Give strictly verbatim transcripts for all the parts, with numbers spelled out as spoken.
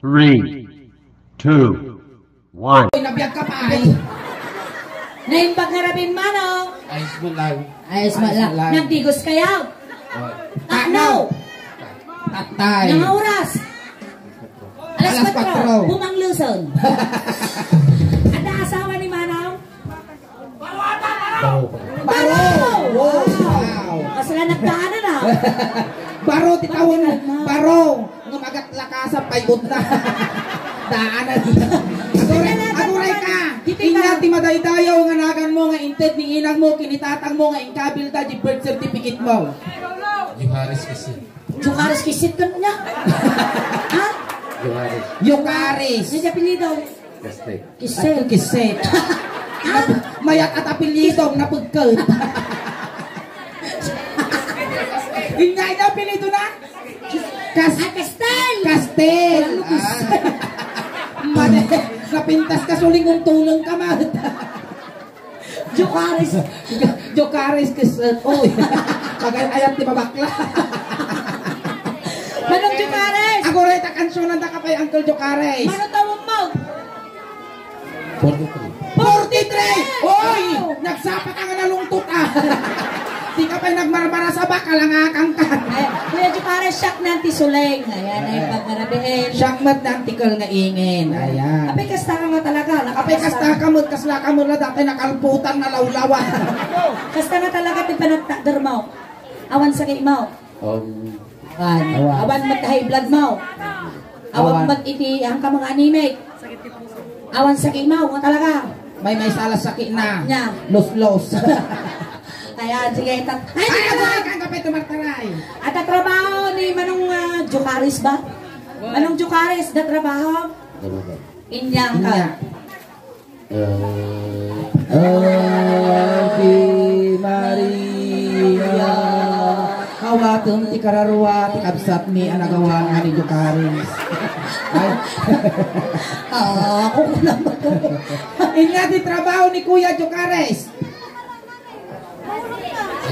Three, two, one. Ay, nabiag ka pa, ay. Naimbag nga rabin, Manong. Ayos mo lang. Ayos mo lang. Nagdigos kayo. Oh. Takno. Tatay. Nga oras? Alas Alas kwatro. Kwatro. Bumangluson. Ada asawa ni Manong? Baro. Baro! Wow! Wow! Kasla nagdaanan, ah. Baro, ti tawen, baro. Nga magatlakasan, paybot na. Daanan. Aguray, aguray ka. Inna ti madaydayaw nga naganmo nga inted ni inangmo ken ni tatangmo nga inkabilda di birth certificate mo. Joharis kasi. Jokaris kisit ka niya. Ha? Joharis. Jokaris. Niya apelyido. Este. Kisit. Ay, kisit. Ha? Nap-, mayat at apelyido, napagkat. Inya, inya apelyido na? Kas-, Ah, Castel. Castel. Ano, Castel? Ah. Mali. Napintas ka, suling untulong ka, Marta. Jokaris. Jokaris, kisit. Oy. Pagay-ayat ti mabakla. Manong Jokaris. Aguray ta kansyonanda ka pay, Uncle Jokaris. Mano tawag mo? Forty-three. Forty-three! Oy! Wow! Nagsapa ka nga nalungtot, ah. Di ka pay nagmarmara sa baka, langakan ka. Ay, Kuya Jokaris, siak na ti suleng. Ayan, ay, Eh. pagmarabiin. Siak met na ti kel nga ingin. Ayan. Apay, kasta ka nga talaga. Apay, kasta ka met, kasla ka met la, dati nakalputan, nalawlawa. Kasta nga talaga ti panagtakder mo. Awan sakit mo. Um, Awan. Awan. Awan met high blood mo. Awan Awan. met iti, ang ka mga anemic. Awan sakit mo, nga talaga. May, may sala sakit na. Nya. Los-los. Kaya, sige, tat-, ay, Ay, tat-, ay, ay, kang kape tumartaray. At ang trabaho ni Manong, ah, Jokaris ba? Manong Jokaris, da trabaho? Inyang ka. Inya. Eh, Ave Maria. Awaten ti kararua ti kabsatmi a nagawa nga ni Jokaris. Ay. Ah, ako ko lang ba to? Inya ti trabaho ni Kuya Jokaris.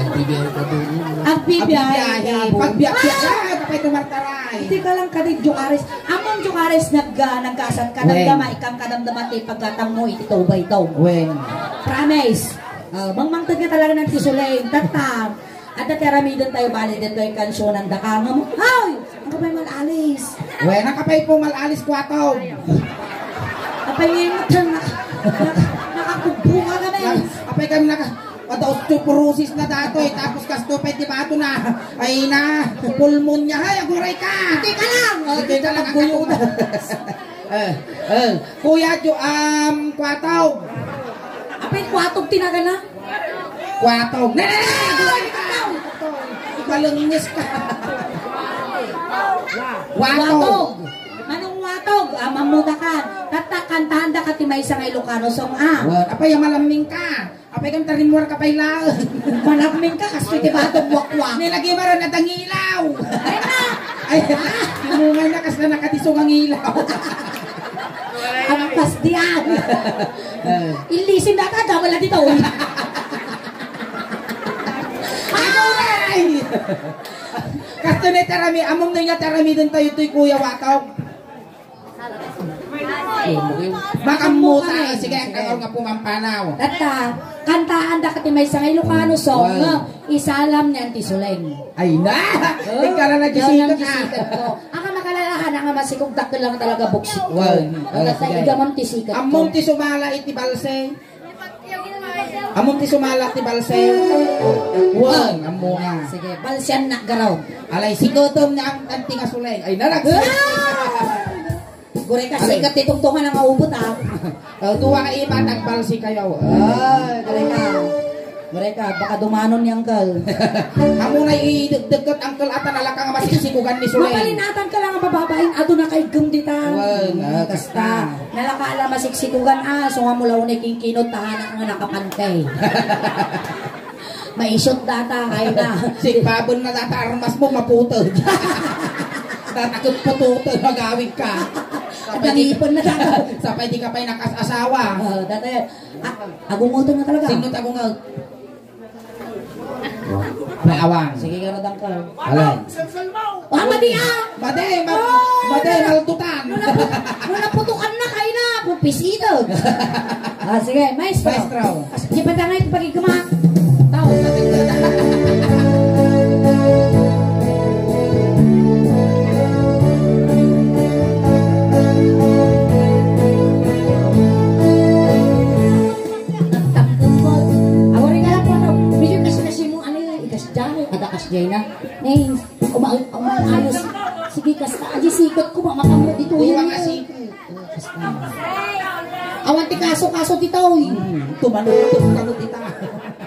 Agbibiyahe ka doon. Agbibiyahe. Agbibiyahe. Pagbiyak-biyak. Ah! Ah, kapay tumartaray. Iti ka lang kadi, Jokaris. Amon Jokaris, nag-, ah, nagkasat ka. Wen. Damdama, ikang kadamdama ti pagkatang mo, iti tubay to. Wen. Promise. Ah, mangmangted nga talaga ng tisulay. Tatam. Adda ti aramiden tayo, bali, dito yung kansyonan, daka nga mo. Hoy! Ang kapay mal-alis. Wen, ang kapay po mal-alis, kwatog. Apay ngayon, na, na, nakakubunga kami. Apay kami naka, kada osteoporosis na dato eh, tapos kasto pa, di ba, ito na, ay na, pulmonya, hay, aguray ka. Hindi ka lang. Oh, hindi ka lang, nakakugutan. Eh, eh, Kuya Jo, um, kwatog. Apay, kwatog tinaga na? Kwatog. Ne, ne, ne, ne, aguray ka. Malungis ka. Watog. Watog. Manong watog, ah, mamudakan. Tatta, kantahan da ka ti maysa nga Ilocano song, ah. Wen, apay, malamming ka. Apay, kan tarimwar ka pay laeng. Malamming ka, kastoy ti batog wakwak. Nilagi mara na tangilaw. Ay na. Ay, kimungay na, kas na nakatiso nga ngilaw. Ampas diyan. Eh. Ilisin na ta, double na dito. Ay! Kasto na tarami, among na nga tarami din tayo to'y Kuya Watog. Makammuta, sige, ang kakaw nga pumampanaw. Tatta, kantaan da ka ti maysa nga Ilocano song, Wow. nga isalam ni Auntie Suleng. Ay na! Oh, Ikaw na yan ang nagisikat, ah. gisikat ko. Ang makalalahan, ang masikog, dakkel lang talaga buksik ko. Wow. Ang Oh, tatta, sige. igamam ti sikat ko. Ammom ti sumala iti balse. Ammom ti sumala ti balse. Wen, ammo nga. Sige, balsian na garaw. Alay, sigutom ni ang anti nga suleng. Ay, narag. Ah! Gure ka, sikat ti tungtungan ang aubot, ah. Oh, duwa nga iba, nagbalsi kayo. Ah, gure ka. Gure ka, baka dumanon ni Uncle. Amo na idagdagat, Uncle, ata nalaka nga masiksikugan ni Suleng. Mapalinatan ka lang ang bababain, ado na kay gum dita. Wen, ah, Basta, kasta. Nalaka ala masiksikugan, ah, so nga mula unay kingkinot, tahanak nga nakapantay. Maisot data, kay na. Sigpaben na data, armas mo, maputol. Data, kung pututol, magawid ka. At ang ipon na data. Sapay di ka pa'y nakasasawa. Oh, data, ah, agungutan na talaga. Sino tagungot? May awang. Sige, ka na, Dangkal. Alay. Ah, madi, ah! Madi, ma-, Oh, madi, nala-, maldutan. Nalaputukan na, kaina, pupisidag. Ah, sige, maestro. Maestro. As-, di ba tangay pagiguma? Tao, natigda na. Nagtapkot ko. Awari ka lang po, no? Medyo kasi-kasi mo, ano yun, ikas dyan, eh, adakas dyan na. Nay, uma-, umaayos. Sige, kasta. Adi, sikat ko, mamakamot dito. Di yan, ba eh. Kasi, kasta. Awan ti kaso-kaso dito, eh. Hmm, tumalo, tumalo dito.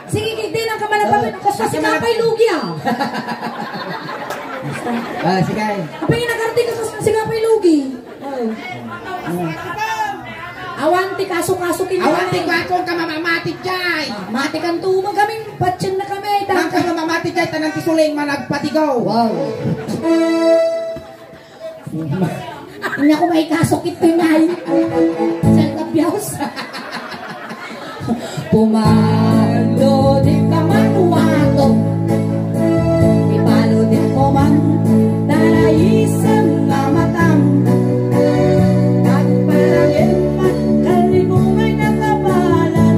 Sige, hindi lang ka malapit. Ah, kasta si Kapay Lugi, ah. Basta. Ah, sige. Kapay nga nag-arte ka, kasta si Kapay Lugi. Ay. Awan ti kaso-kaso ken Awan ti kuakon ka mamamati jay. Mati kan tumo kami, patsen na kami. Ang ka mamamati jay, tanan ti suling managpatigaw. Wow. Anya ko may kaso kit tinay. Saan ka piyos? Pumalo di ka man wato, ipalo di ko man, taraisen nga matam. Agparangin man, kalibungay na kapalan,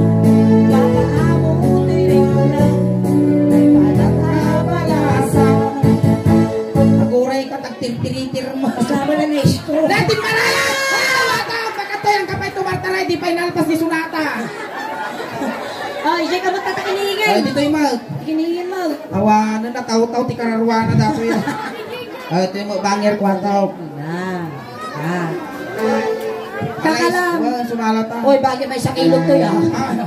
makaamo ti rikna, may patatapalasan. Aguray ka, tagtirtiritir mo. Kasama na na isko. Dati malaya! Wata! Pakatayan ka pa ito, Marta, di pa inalpas ni Sunata. Oh, ijay ka magtatakiningin. Ay, dito yung mag. Kiningin mo. Awanan na, taw-taw, ti kararuana, dapat yun. Ay, ito yung banger, kwartaw. Na. Ah. Taka lang. Wala, sumalata. Oy, bakit may sakilog to, ya? Ah.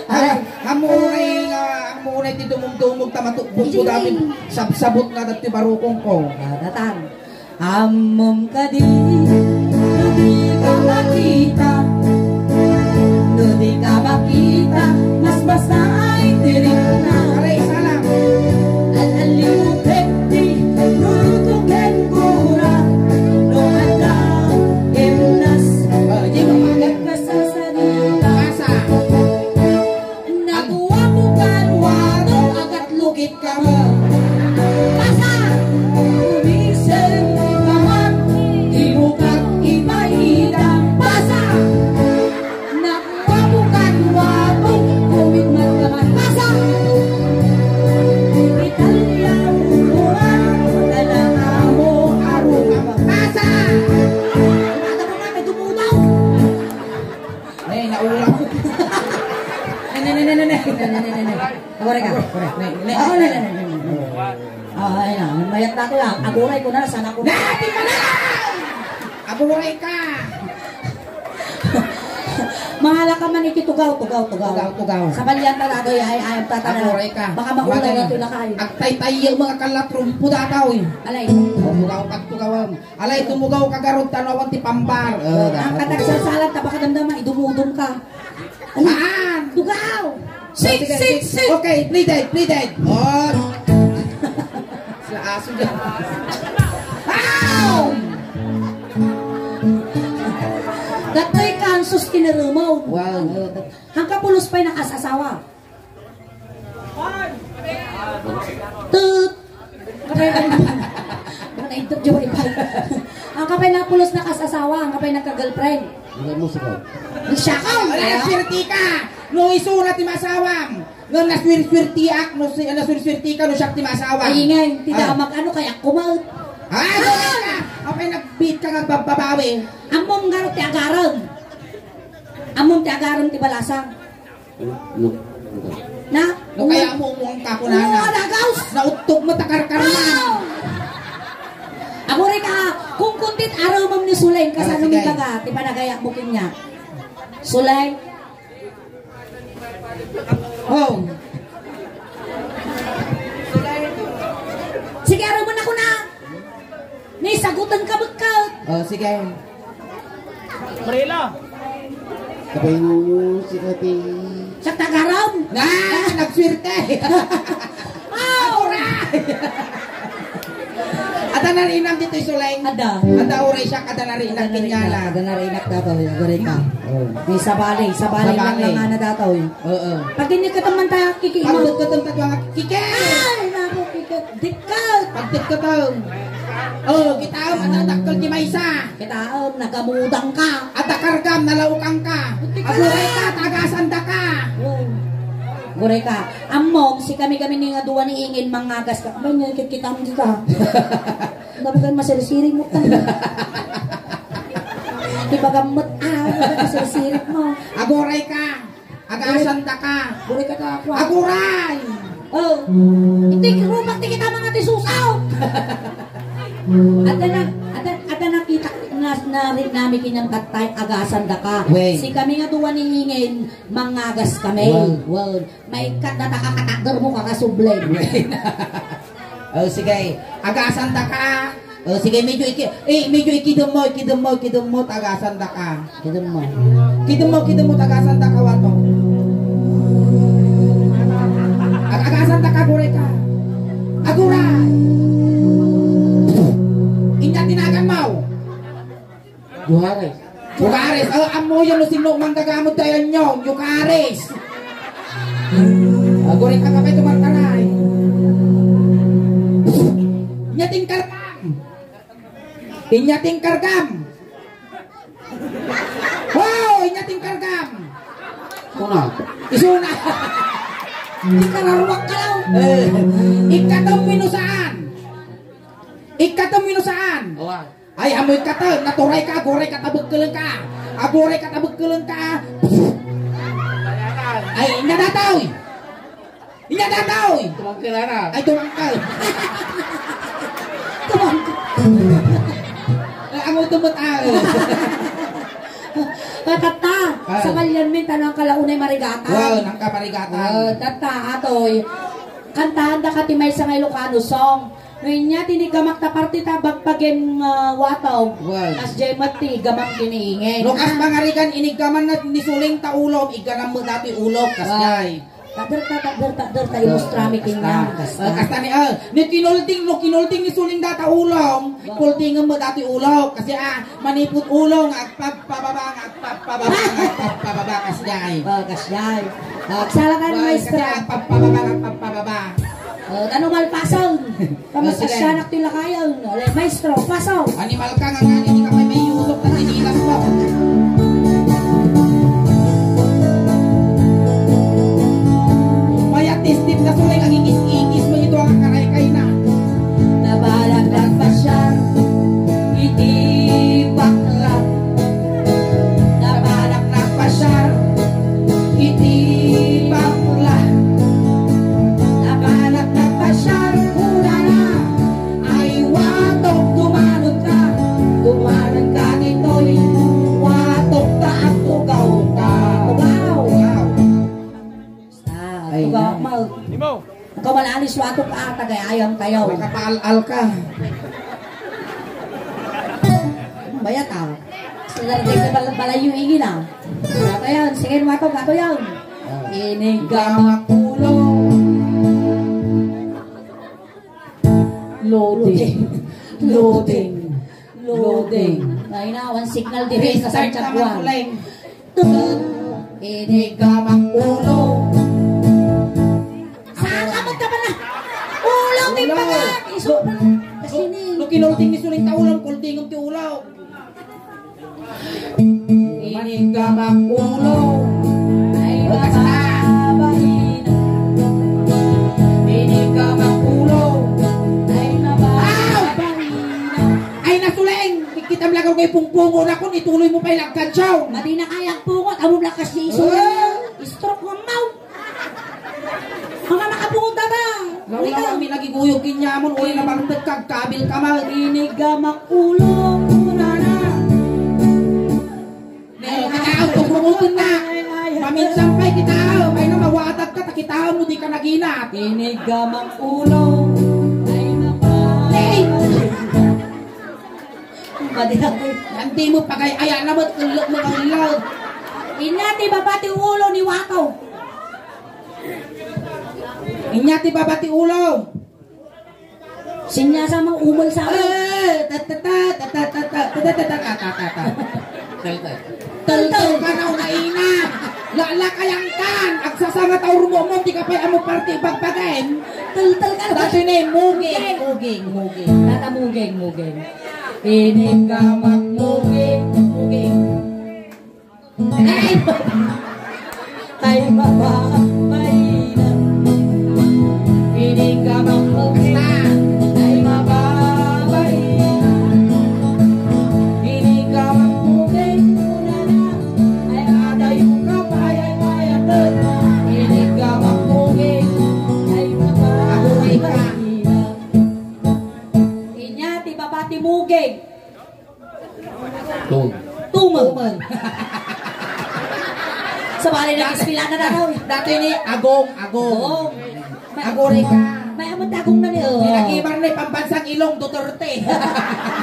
Aray. Amuray nga, amuray ti dumumdumog ta matukbog ko dami. Sabsabot nga dati barukong ko. Ah, datan. Ammom kadi, no di ka makita, no di ka makita, mas basta ay tirik na. Aray, salam. Al-aliw kenti, ruruto ken gura, no adda emnas, di mo magkasasarita. Basa. Nakuha mo kan wato, agat lugit ka mo. Basa! Kumisel ka man, di mo ka ipaida. Basa! Nakuha mo kan wato, kumitmat ka man. Basa! Italya mo man, talaga mo, aruga mo. Basa! Mata mo na, may dumudaw. Nay, naulaw. Ne, ne, ne, ne, ne, ne. Ne, ne, ne, ne, ne. Aguray ka. Aguray. Ne, ne. Ako, ne, ne, ne, ne, ne. Ah, ay na. Mayat na ako, ah. Aguray ko na, sana ko. Ne, di ka na! Aguray ka! Mahala ka man iti tugaw, tugaw, tugaw. Tugaw, tugaw. Sa balian ta, datoy, ay, ay, ang tatanan. Aguray ka. Baka maulaw. Wala na. Ito na kayo. Agtaytayo, mga kalat, rumpo dataw, eh. Alay. Tugaw, pagtugawam. Alay, tumugaw ka garud, tanawan ti pambar. Oh, ang dapat. Katagsalsalan, ta baka damdama, idumudum ka. Ano? Saan? Tugaw! Sik, sik, sik! Okay, pleaded, pleaded. Oh. Sila aso dyan. Ow! Datoy kansus ti naramaw. Wow. Hangka pulos pay nakasasawa. Tut! Kapay na, kapay na, kapay na pulos na kas-asawa, kapay nagka-girlfriend. Wala mo sa Di siya ka, Ay, wala. Swerte ka! No, isuna ti masawam! No, naswir-, swerte ak, no, si-, naswir-, swerte ka, no, siya ti masawam. Ay, ingay, ti Ah. damag, ano kaya kumaut? Ah, sorry ka! Kapay nagbiit ka nga bababawi. Amom nga ti agaram. Amom ti agaram ti balasang. No. Na? No, kaya mo umuang ka, kunana. Oo, alagaw. Nauttog mo, takarkar na. Wow! Aguray ka, kung kuntit aramem ni Suleng, kasano Ah, sige. mi kaga, ti panagayat mo kanya? Suleng? Oh. Sige, aramem na ko na. Ni sagutan ka, bukkat. Oh, sige. Marila. Kapay mo si Ate. Sa tagaram? Ah, nagswerte. Aw! Ada na rin ang dito, Suleng. Ada. Ada, oray siya, ada na rin ang Ada na rin kinyala. na, ada na rin ang tataw, aguray ka. Oh. Di sabali, sabali lang Sabali. lang nga na tataw, eh. Oo. Pag hindi ka taman ta, kiki Pag mo. Dagdagan ka doon, kiki! Ay, naku, kiki. Dikkat! Pag Ket kitaem. Oh, kitaem, adda dakkel ti maysa. Kitaem, nagamudang ka. Adda kargam, nalaukang ka. Aguray ka, tagasanda ka. Oh. Aguray ka. Ammom, sikami-kami ni nga dua ni Ingin, mangagas ka. Abay, nga kitaem di ka. Nabugan masirsiring mo ka. Di ba gamot, ah, masirsiring mo. Aguray ka. Agasanda ka. Aguray ka ta, kwa. Aguray! Oh. Iti rumak ti kita mga ti susaw. Adda na, adda, adda nakita na, na, nami kinyan tattay, agasanda ka. Wen. Sikami nga dua ni Ingin, mangagas kami. Wen. Wen. Maikkat na ta kakatakder mo, kakasubli. Wen. Oh, sige. Agasanda ka. Oh, sige, medyo iki-, eh, medyo ikidem mo, ikidem mo, ikidem mo, tagasanda ka. Ikidem mo. Ikidem mo, ikidem mo, tagasanda ka, wato. Ag-, agasanda ka, aguray ka. Aguray! Inya tinagan mo. Juarez. Juarez. Oh, ammo yan, no, sino mang gagamot tayo nyo? Juarez. Aguray ka, kapay tumartaray. Inya tingkar Inyating kargam. Wow! Inyating kargam. Una. Isuna. Ikararuak ka daw. Eh, ikkatem minusaan. Ikkatem minusaan. Awa. Ay, amo ikkatem. Naturay ka, aguray ka, tabekkeleng ka. Aguray ka, tabekkeleng ka. Ay, inadataw. Inya dataw! Tumangkil, ana. Ay, tumangkil. Tumangkil. Ay, ang utumot, ah. Ah, tatta, ah. Sa kalyan min, tanang kalaunay marigatan. Wow, nang kamarigatan. Ah, tatta, atoy. Kantahan da ka ti maysa nga Ilocano song. Ngayon niya, tinigamak ta parte ta, bagpagen, ah, wataw. Wow. Kas jay mat ti gamang kiniingin. No, kas mangarigan, inigaman na ni Suling ta ulom, iganan mo dati ulok, kas jay. Tader ta, tader, tader ta, imustrami kanya. Kasta. Ah, kasta ni, ah, ni kinulting, no, kinulting ni Suling data ulong, kultingen mo dati ulok. Kasi, ah, manipot ulong, agpagpababa, agpagpababa, agpagpababa, kasi ay. Oh, kasi ay. Ah, salakan, maestro. Kasi agpagpababa, agpagpababa. Oh, ano malpason? Kamas asyanak ti lakayen. Maestro, paso. Animal ka nga ngani, di ka pay may iusok na tinilas mo. Mayat ti step na Suling, agikis-ikis mo ito ang karaykay na. Nabalak nagpasyar iti bakla. Nabalak nagpasyar iti bakla. Nabalak nagpasyar kunana. Ay, watok, tumanon ka. Tumanon ka ditoy. Watok ta at tugaw ta. Wow! Wow! Ah, ay, tugaw, ay. Mau. Imo. Ikaw malalis, watok ka, tagay ayam kayo. Makapaal-al ka. Bayat, ah. Sila rin sa bal-, balayo ingin, ah. Ato yan, sige, watok, ato yan. Ah. Inigamak ulo. Loading. Loading. Loading. Ay na, one signal diri sa Restart Santiago. Naman, Kuleng. Tut. Inigamak ulo. Saan ka magkabala? Ulo, di Ulo. Pala. Iso pa. Kasi ni. No, no, kinulting ni Suling ta ulo, kultingem ti ulo. Inigamak ulo. Ay, basta. Inigamak ulo. Ay, nababalina. Ay, nasuleng! Kitam lang ako kay pungpungo na kun ituloy mo pa'y lagkadyaw. Madi na kaya ang pungot. Amo lang kasi iso. Ah. Stroke mo, mau. Mga nakapunta ba? Laulaw kami nagiguyog kinyamon, uli na bangtag kagkabil ka, ma. Inigamak ulo, kurana. Ay, ay, ay. Kita, pagpumutun na. Ay, ay, ay. Paminsan pa'y kita, may na mawadag ka, takita mo, di ka naginat. Inigamak ulo. Ay, napa. Hey! Madi na ko. Hindi mo pagay-aya na mo, tulog mo ang love. Inya ti baba ti ulo ni Wato. Inya ti baba ti ulo. Sinyasa mo, umul sa akin. Eh, ta, ta, ta. Teltel ka na, unaina. Lalakayan kan! Agsasanga ta urmo mo, di ka pay amo parti bagbagen. Tultul ka na. Dati ni muging, muging, muging. Tata muging, muging. Ini ka magmuging, muging. Ay! Ay, mababa. Ini ka magmuging. Ay, mababa. Ini ka magmuging. Ay, adayo ka, payay, payay. Ini ka magmuging. Ay, mababa. Ako ay ka. Inya, ti baba ti muging. Tung. Tumeng. Sabali na, ispilana na daw. Dati ni Agong, Agong. Agong. May, Aguri ka. May amon ti Agong na ni, oh. Nagimar ni pambansang ilong, Duterte.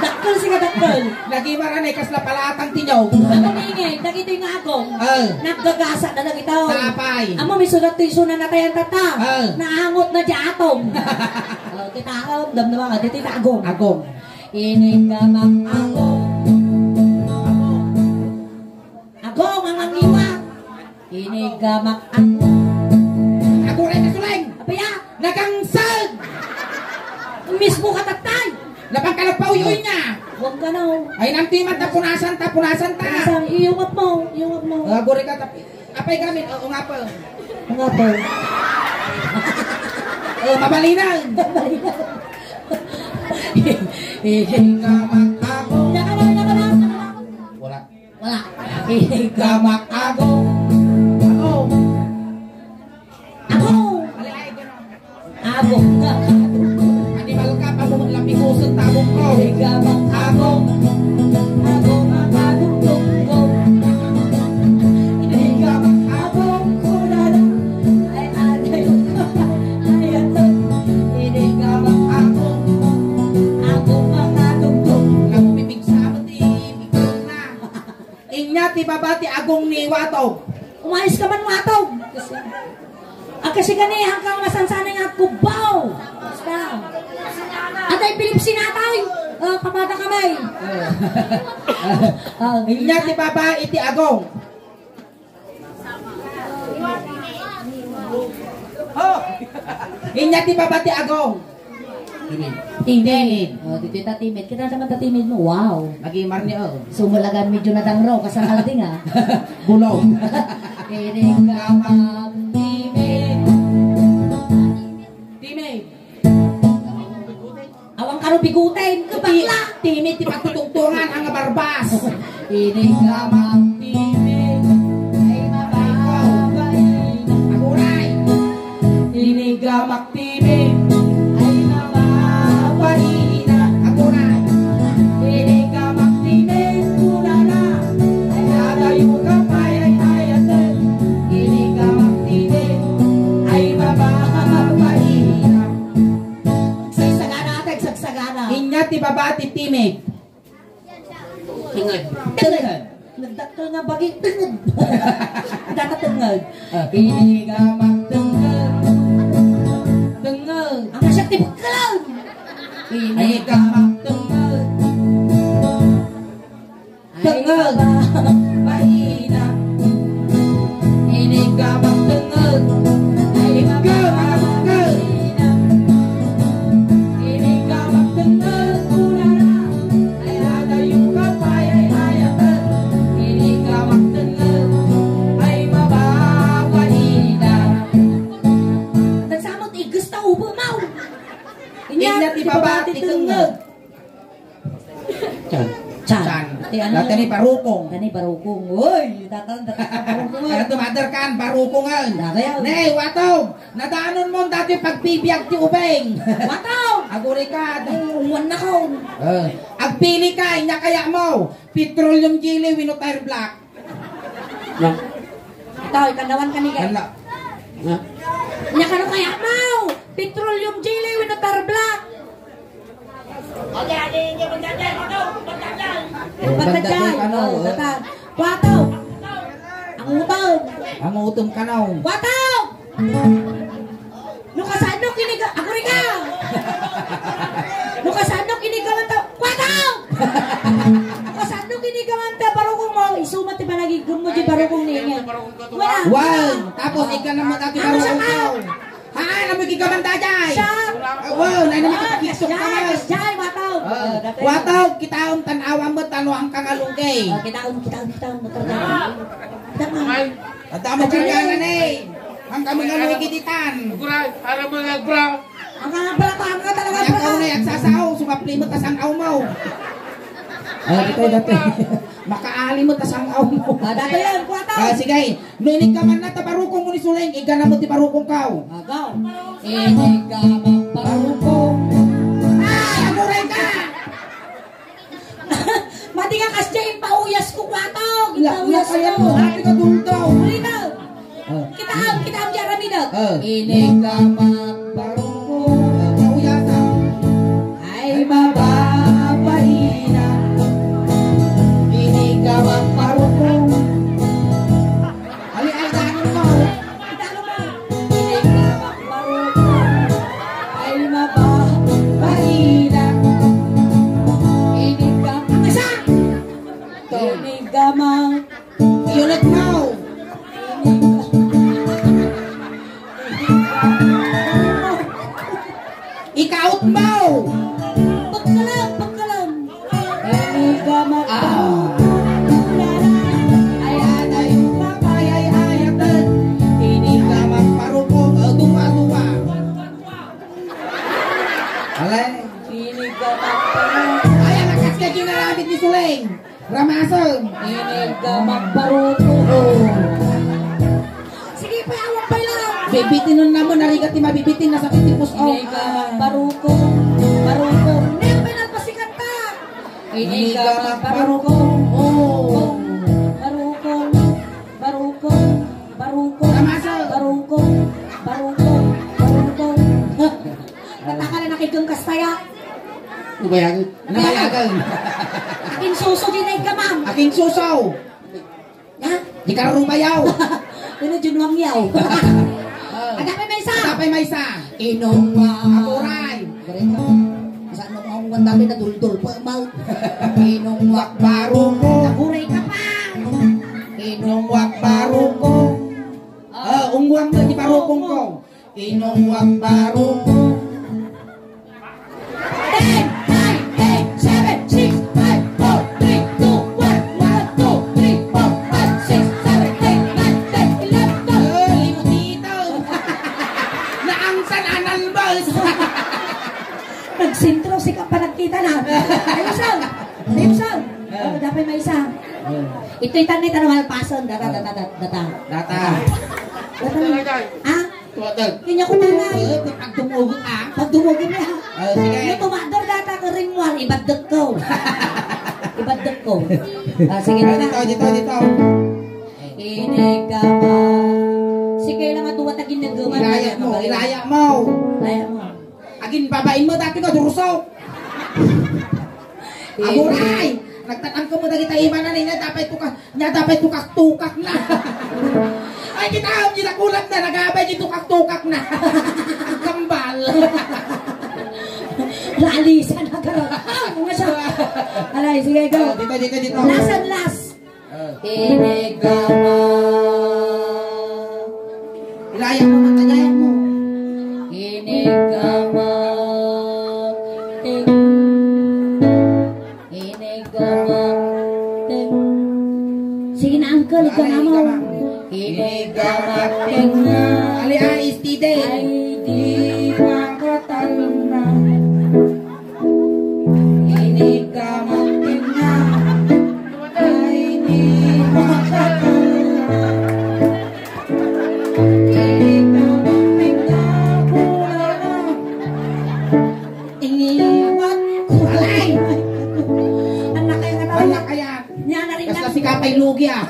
Dakkel, siga dakkel. Nagimar ni kasla palaatang tinyog. Ano ni, dagiti nga Agong? Ah. Naggagasa na lang ito. Sapay. Amo, may sulat to yung suna na tayan tata. Ah. Naangot na di atong. Oh, tita, um, damdama ka, dito yung Agong. Agong. Ini ka mag-agong. Agong ang angiwa. Ini ka mag-agong. Aguray ka, Suleng! Apaya? Nagangsag! Mismo ka, tatay! Napangkalagpa uyoy niya! Huwag ka na, oh. Ay, nanti man, tapunasan, tapunasan ta! Tapunasan, iyungap mo, iyungap mo. Aguray ka, tap-, Apay gamin, oo nga po. Oo nga po. Oh, mabalinaw. Mabalinaw. Hindi ka makago. Wala ka lang, wala ka lang, wala ka lang. Wala. Wala. Hindi ka makago. Ako. Ako. Agong nga kadugtong. Animal ka, pamumot lang pikuson, tabong ko. Igabang agong. Agong nga kadugtong ko. Igabang agong ko na lang. Ay, anay ka. Ay, ato. Igabang agong. Agong nga kadugtong. Nagpipigsa mo, ti, bigyan na. Inya ti baba ti agong ni Watog. Umayos ka man, Watog. Kasi, ah, kasi gani, hanggang masansanay nga agkubbaw. Basta. Atay, Philip Sinatay. Ah, pamada kami. Ah, inya ti baba iti agong. Oh! Inya ti baba ti agong. Timid. Timid. Timid. Oh, dito ta timid. Kita naman ta timid mo. Wow. Agimar ni, oh. Sumulagan medyo nadangro, kasakal din, ah. Bulong. Ining gamang timid. Timid. Awan kano biguten, ka bakla. Timid ti pagtutungtungan, ang barbas. Ining gamang timid. Ay, mababa. Aguray. Ining gamang Timid, ay, mababaina. Ako na. Ini ka magtimid, kunana. Ay, adayo ka, payay, ay, ate. Ini ka magtimid, ay, mababaina. Sagsagana, ate, sagsagana. Inya ti baba ti timid. Tenged. Tenged. Nagdakkel nga bagi, tenged. Data tenged. Ah. Ini ka magtenged. Tenged. Ang asyak ti bukkalan. Ini ka magtenged. Tenged. Mahina. Ini ka magtenged. Ay, ikaw, mga bukal. Ini ka magtenged, kunana. Ay, adayo ka, payay, ay, ate. Ini ka magtenged. Ay, mababalina. Nagsamot, igus ta ubo, maw. Inya, inya ti baba ti tenged. Chan. Chan. Ti ano? Dati ni barukong. Dati ni barukong. Uy, datan, datan, barukong. Ano tumader kan? Barukong, ah. Dati, ah. Ne, Watog. Nadanon mo dati pagbibiag ti ubing. Watog! Aguri ka. Ay, umuan na ko. Eh, agpili ka, inya kaya mo. Petroleum jelly, wenno tire black. Na. Ito, ikandawan ka ni Gay. Ano? Na? Nya kano kaya mo? Petroleum jelly wenno tire black. Pagkajay. Pagkajay. Ano? Oh, tata. Kwato. Ang utom. Ang utom kanaw. Kwato! No kasano kiniga-, ako rin ka! No kasano kinigawan ta, kwataw! No kasano kinigawan ta, barukong mo, isuma ti panagigum mo, di Kung niya. Wala. Wan, tapos ikaw naman dati Ano siya marunong ka? Ikaw. Ha, ano mo gigaman dayay? Siya. Ah, wan, ano mo Ah, gigaman? Kasjay, kasjay, mataw. Ah, Ah, dati. Wataw, kitaon, tan-awan mo, tano ang kangalungkay. Ah, kitaon, kitaon, kitaon, mataw. Kitaon. Ay. At amo kang ganan eh. Ang kami nga luwi giditan. Guray, para mo nga bra. Ang mga bra, paano ka talaga, Ang bra? Kaunay, agsasao, sumapli mo, tas ang aw mo. Ah, dito, dito. Makaali mo, tas ang aw mo. Ah, dati yan, kuwataw. Ah, sige. No, inig ka man na, tabarukong mo ni Suleng, igana mo ti barukong kaw. Agaw. Inig ka man barukong. Ay, aguray ka! Mati nga kasjay, impauyas ko, kuwataw. La, la, Impauyas kaya ko. Mo, ati ka duldaw. Uli na. Ah. Kitaam, kitaam, di aramidek. Ah. Inig ka man barukong. Kauyasan. Ay, mababaina. Inig ka man barukong. Ali, ay, dano mo. Dano mo. Inig ka man barukong. Ay, mababaina. Inig ka. Ang isa! Inig ka man Unit mo. Ikaot mo. Pagkalam, pagkalam. Ay, gama. Ah. Ayan ay papayay ayatan. Ini ka magparukong, eh, duwa-duwa. Alay. Ini ka magparukong. Ayan, akas ka ginaramit ni Suleng. Ramasen. Inig ka magbaruko. Oh. Sige pa, awak pa lang. Bibitinon na mo, narigat ti mabibitin, nasakit ti puso. Inig ka magbaruko. Baruko. Hindi, pinalpasikan ka. Inig ka magbaruko. Oh. Baruko. Baruko. Baruko. Ramasen. Baruko. Baruko. Baruko. Katakala nakigeng kastaya. Nabayagan. Nabayagan. Akin suso, di na igkamam. Akin suso. Ha? Di ka rumayaw. Pero junwang yaw. Ah. Ada pa may isa. Ada pa may isa. Inong, ah, Apuray. Galing ka. Sa nung ang wanda may nadultol pa, mau. Inong wakbaro ko. Naburay ka pa. Inong wakbaro ko. Ah, ungwang na di parukong ko. Inong wakbaro ko. Ten, nine, eight, seven, six, five, four, three, two, one, one, two, three, four, five, six, seven, eight, nine, ten, eleven, twelve. Ay, tita. Naangsan anal bus. Nagsentro si ka pa nagkita na. Ayusan. Ayusan. Oh, dapat may isa. Ito itan ni tanong alpasan. Data, data, data, data. Data. Data. Ah? Tumatag. Kanya ko na na. Eh, pag dumugot, ah. Pag dumugot na. Oh, sige. Yung tumador data ko rin mo, ibadek ko. Ibadek ko. Ah, sige na. Dito, dito, dito. Ini ka ba? Sige lang at duwa tagin na gaman. Ilaya mo, ilaya mo. Ilaya mo. Agin babain mo, dati ka durusok. Aguray! Nagtatangko mo dagita imanan, ina, dapat tuka-, nya dapat tukak-tukak na. Ay, kita, ang ginakulat na, nagabay, gitukak-tukak na. Ang kambal. Lalisan na ka. Ah, mga siya. Alay, sige, go. Ah, dito, dito, dito. Last and last. Inigama. Ilaya mo, matayayan mo. Inigama. Ting. Inigama. Ting. Sige na, uncle, ikaw na mo. Inigama. Ting. Ali, ah, steady. Ay, di makatalon na. Ini ka magtinga, ay di makakalma. Ini ka magtinga, kulala. Ingimat ko. Alay! Anak kaya nga tao. Anak kaya. Niya na rin Basta lang. Si Kapay Lugi, ah.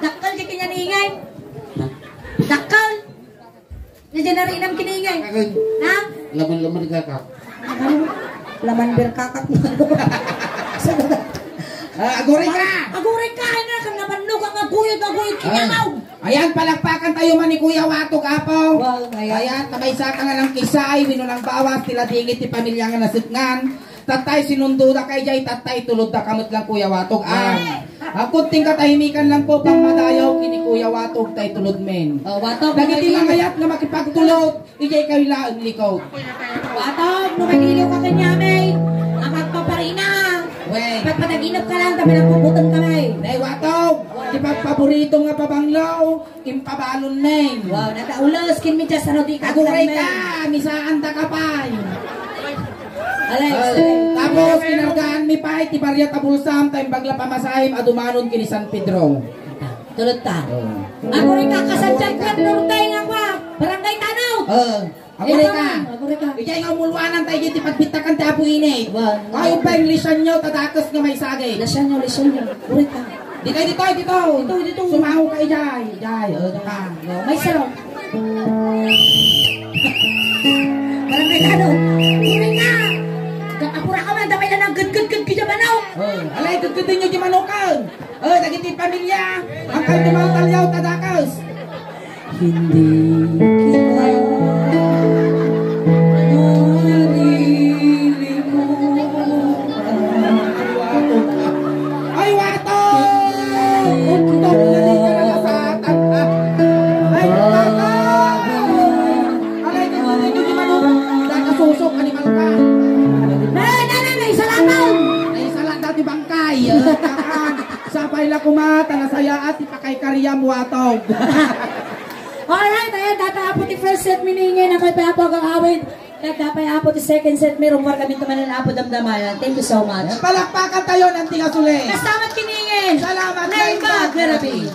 Dakkel di kanya ni ingay. Dakkel. Nandiyan na rin ang kiningay. Akin. Ha? Laman-laman ni Kakak. Ano? Laman beer Kakak. Ah, aguray ka! Aguray ka! Ano na? Kan nabannog ang aguyod, aguyod, kinamaw! Ayan, palakpakan tayo man ni Kuya Watog, apo. Wow, ayan. Ayan, tabaysa ka nga ng kisay, wino ng bawas, tila dingit ti pamilya nga nasipngan. Tatay, sinundo da kay jay, tatay, tulod da kamut lang, Kuya Watog. Ah. Ay! Akunting katahimikan lang po, pammadayaw ken ni Kuya Watog tay tulodmen. Oh, Watog, dagiti mangayat nga makipagtulod, idiay kayo laeng likod. Watog, no magliliw ka kanyamay, ang magpaparina. Wey. Pagpadaginop ka lang, tapos nagpuputong ka, may. Nay, Watog, di pagpaborito nga pabanglaw, impabalon, men. Wow, nadaulos, kin medyas, ano, di ka. Aguray ka, misaan ta ka pay. Alex, tapos, kinargaan mi pay, ti barya ta bulsam, ta imbag la pamasahim, a dumanon ken ni San Pedro. Tulod ta. Oo. Aguray ka, kasadjak ka, Norte, nga kwa, Barangay Tanaw. Oo. Aguray ka. Aguray ka. Idiay nga umuluanan tayo, iti pagbittakan ti Apo Init. Wow. Kayo pa yung lisan nyo, tadakes nga may sagay. Lisan nyo, lisan nyo. Aguray ka. Di kayo dito, dito. Dito, dito. Sumaho ka, idiay. Idiay, o, ka. May sarong. Barangay Tanaw. Aguray ka. Gakapura ka man, damay na nang gudgud-gud ka dyan, manok. O, alay, gudgudin nyo di manokan. O, dagiti pamilya, ang kalduman talyaw, tadakes. Hindi kita malilimutan. Ay, Watog! Untog na di ka na nasatan, ah. Ay, Watog! Alay, dito, dito, di manok. Dakasusok, animal ka. Nay, nay, nay, nay, salatan! Ay, salat dati bangkay. Sapay la kuma, ta nasayaat, ti pakaykariam, Watog. Alright, ayan, data Apo ti first set mi ni Ingen, akoy pay Apo agawid. Data pay Apo ti second set mi, rummuar kami tumanan Apo damdamayan. Thank you so much. Palakpakan tayo ng tingasuli. Kastamat ken ni Ingen. Salamat, Naimbag Naimbag Garabi.